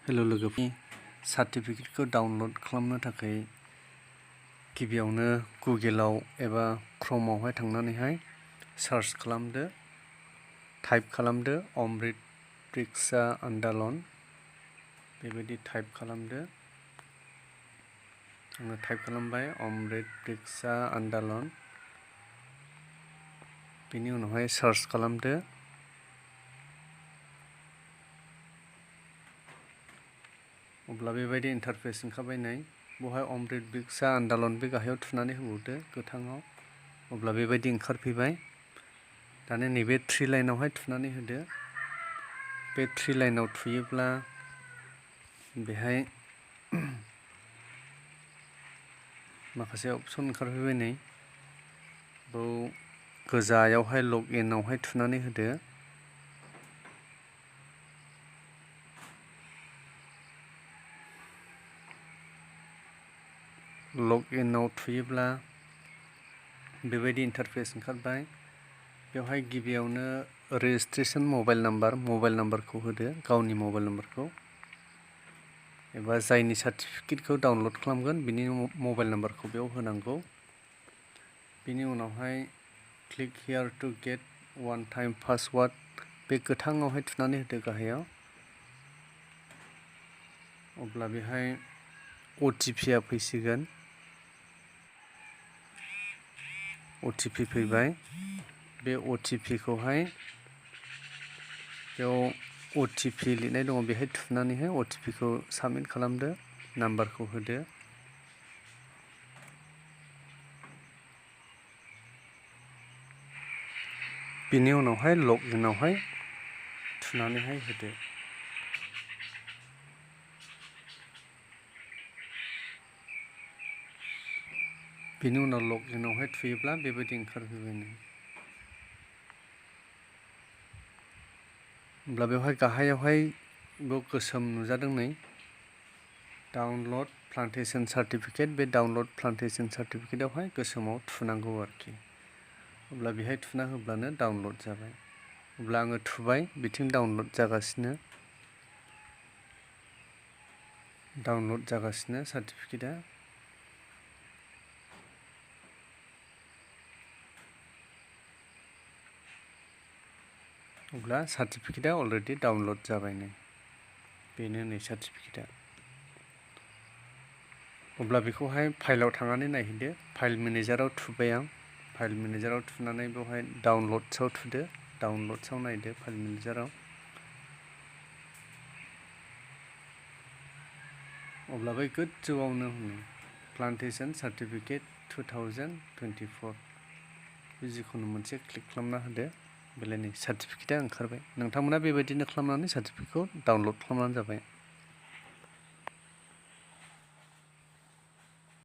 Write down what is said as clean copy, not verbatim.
hello लोगोफोर सार्टिफिकेटखौ download खालामनो थाखाय गिबियावनो गुगोलाव एबा क्रोमआवहाय थांनानैहाय सार्च खालामदो टाइप खालामदो amrit Briksya Andalan बेबायदि टाइप खालामदो आङो टाइप खालामबाय amrit Briksya Andalan बेनि उनावहाय सार्च खालामदो अब्ला बेबायदि इन्टारफेस ओंखारबाय नै बहाय amrit Briksya Andalan बे गाहायाव थुनानै होबावदो गोथाङाव अब्ला बेबायदि ओंखारफैबाय दाना नैबे 3 लाइनावहाय थुनानै होदो बे 3 लाइनाव थुयोब्ला बेहाय माखासे अपसन ओंखारफैबाय नै बाव गोजायावहाय लगइनआवहाय थुनानै होदो लगइनआव थुयोब्ला बेबायदि इन्टारफेस ओंखारबाय बेवहाय गिबियावनो रेजिस्ट्रेशन मबाइल नाम्बारखौ होदो गावनि मबाइल नाम्बारखौ एबा जायनि सार्टिफिकेटखौ डाउनलड खालामगोन बिनि मबाइल नाम्बारखौ बेयाव होनांगौ बिनि उनावहाय click here to get one time password बे गोथाङावहाय थुनानै होदो गाहायाव अब्ला बेहाय OTP आ फैसिगोन OTP फैबाय बे OTP खौहाय बेयाव OTP लिरनाय दङ बेहाय थुनानैहाय OTP खौ साबमिट खालामदो नाम्बारखौ होदो बिनि उनावहाय लगइनआवहाय थुनानैहाय होदो बिनि उनाव लगइनआवहाय थुयोब्ला बेबायदि ओंखारफैबाय नै अब्ला बेवहाय गाहायावहाय बेयाव गोसोम नुजादों नै डाउनलड प्लान्टेसन सार्टिफिकेट बे डाउनलड प्लान्टेसन सार्टिफिकेटआवहाय गोसोमाव थुनांगौ आरोखि अब्ला बेहाय थुना होब्लानो डाउनलड जाबाय अब्ला आङो थुबाय बिथिं डाउनलड जागासिनो सार्टिफिकेटआ अब्ला सार्टिफिकेटआ अलरेडि डाउनलड जाबाय नै बेनो नै सार्टिफिकेटआ अब्ला बेखौहाय फाइलाव थांनानै नायहैदो फाइल मेनेजाराव थुबाय आं फाइल मेनेजाराव थुनानै बेवहाय डाउनलड्सआव थुदो डाउनलड्सआव नायदो फाइल मेनेजाराव अब्ला बै गोजौआवनो प्लान्टेसन सार्टिफिकेट 2024 बे जिखुनु मोनसे क्लिक खालामना होदो बेलाय नै सार्टिफिकेटआ ओंखारबाय नोंथांमोना बेबायदिनो खालामनानै सार्टिफिकेटखौ डाउनलड खालामनानै जाबाय